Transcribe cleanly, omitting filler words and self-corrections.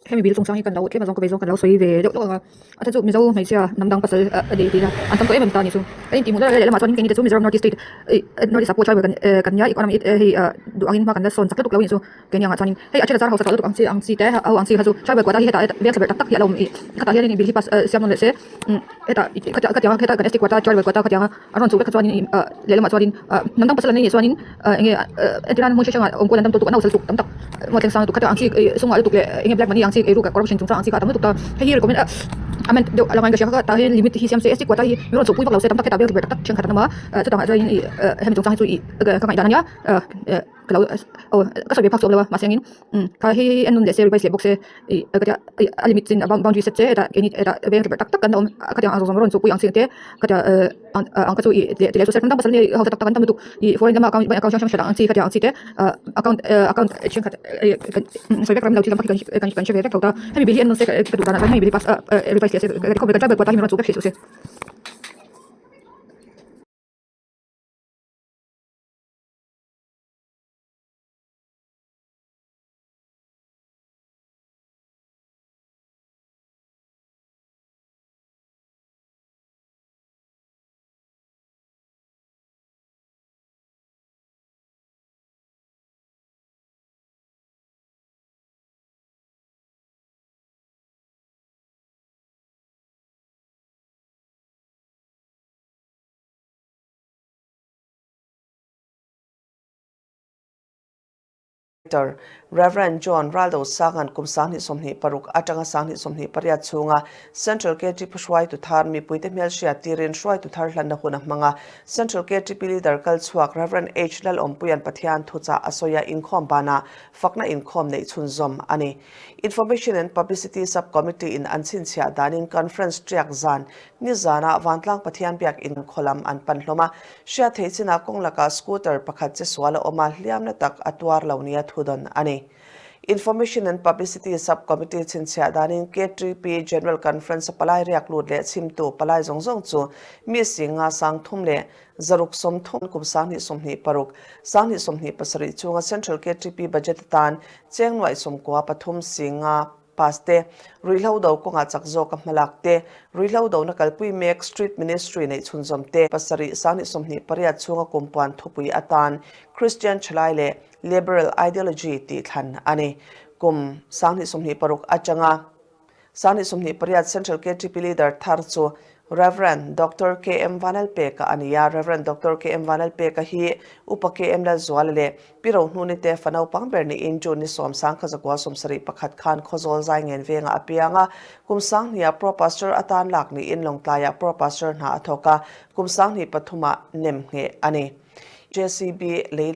Hemi bill chungchang hi kan lo tlem azawng ka vei zawng kan lo sawi ve deuh deuh ang a, a then chu Mizo hmeichhia hnam dang pasal a nei tih a an tam tawh em em ta a ni chu. Ka intih hmuh leh lehlamah chuan keini te chu Mizoram North East State ih North East ah pawh tribal kan eh kan nia economy hei ah duh angin hma kan la sawn chak lutuk lo a nih chu keini angah chuanin hei a then a zar hausa tawh lutuk ang chi ang chi te ho ang chi kha chu tribal quota hi hetah veng thla ber tak tak hi a lo awm ih khatah hianin bill hi pass siam nawn leh se umm hetah khatiang a hetah kan ST quota tribal quota khatiang a a rawn chhuh vek kha chuanin ih ah lehlamah chuanin ah hnam dang pasal an nei nih chuanin ah eng nge entirna hmun hrang hrangah awm kual an tam tawh tuk an hausa lutuk tam tak maw thleng sang lutuk kha ang chi ih sumah lutuk leh eng nge black money ang chi eiruk corruption chungchang ang chi kha a tam lutuk ta hei hi recommend amend deuh a la ngain ka hria kha tah hian limit hi siam se ST quota hi min rawn chhuhpui vak lo se tam tak hetah vel tak tak thenkhat an awm a chutah ah chuan ih hemi chungchang hi chu ih ka ngaihdan a nia ka lo aw ka sawi ve phak chu awm lo a mahse angin umm kha hei hi en nawn leh se revise leh bawk se ih ka tia ih a limit chin a boundary set che hetah keini hetah veng tak tak kan la awm khatiang ang zawng zawng rawn chhuhpui ang chi ang te khatiang eh ang ang kha chu ih leh tileh chu serhmun dang pasal nia hausa tak tak an tam lutuk ih foreign lama account bank account hrang hrang hriat ang chi khatiang ang chi te ah account eh account thenkhat eh kan sawi vek ram lo thil tam tak hi kan kan hre ve vek tho ta hemi bill hi en nawn se ka duh danah chuan hemi bill hi pass ah revise leh se khawvel kan tribal quota hi min rawn chhuh vek hrih suh se. Rev. John Raldo Sanga'n kum 2026 atanga 2028 chhunga Central KTP hruaitu thar mipuite hmelhriat tirin hruaitu thar hlanna hun a hmang a. Central KTP leader kal chhuak Rev. H. Lalawmpuia'n Pathian thuchah a sawi a, inkhawm banah fakna inkhawm neih chhunzawm a ni. Information and Publicity Sub-Committee in an chhinchhiah danin Conference tiak zan Nizanah Vantlang Pathian biak inkhaw lam an pan hlawm a, hriat theih chinah kawng lakah scooter pakhat che sual a awm a, hliamna tak a tuar lo nia thudawn a ni. Information and Publicity Sub-Committee chhinchhiah danin KTP General Conference a palai riak lut leh chhimtu palai zawng zawng chu mi singa sangthum leh zaruk sawmthum kum 2026, 2027 chunga Central KTP budget atan cheng nuaih sawmkua pathum singa Pass te, ruihhlo do kawngah chak zawka hmalak te, ruihhlo dona kalpui mek Street Ministry neih chhunzawm te, pasarih 2028 chhunga kumpuan thupui atan Christian thalai leh Liberal Ideology tih thlan a ni. Kum 2026 atanga 2028 Central KTP Leader thar chu Rev. Doctor KM Vanlalpeka a ni a, Rev. Doctor KM Vanlalpeka hi Upa KM Lalzuala leh Pi Rohnuni te fa naupang ber niin June ni sawmsang kha zakua sawmsarih pakhat khan Khawzawl Zaingen vengah a piang a, kum sanghnih-ah Pro Pastor atan lak niin Lawngtlaiah Pro Pastor hna a thawk a, kum sanghnih pathumah nem ngheh a ni. JCB lei.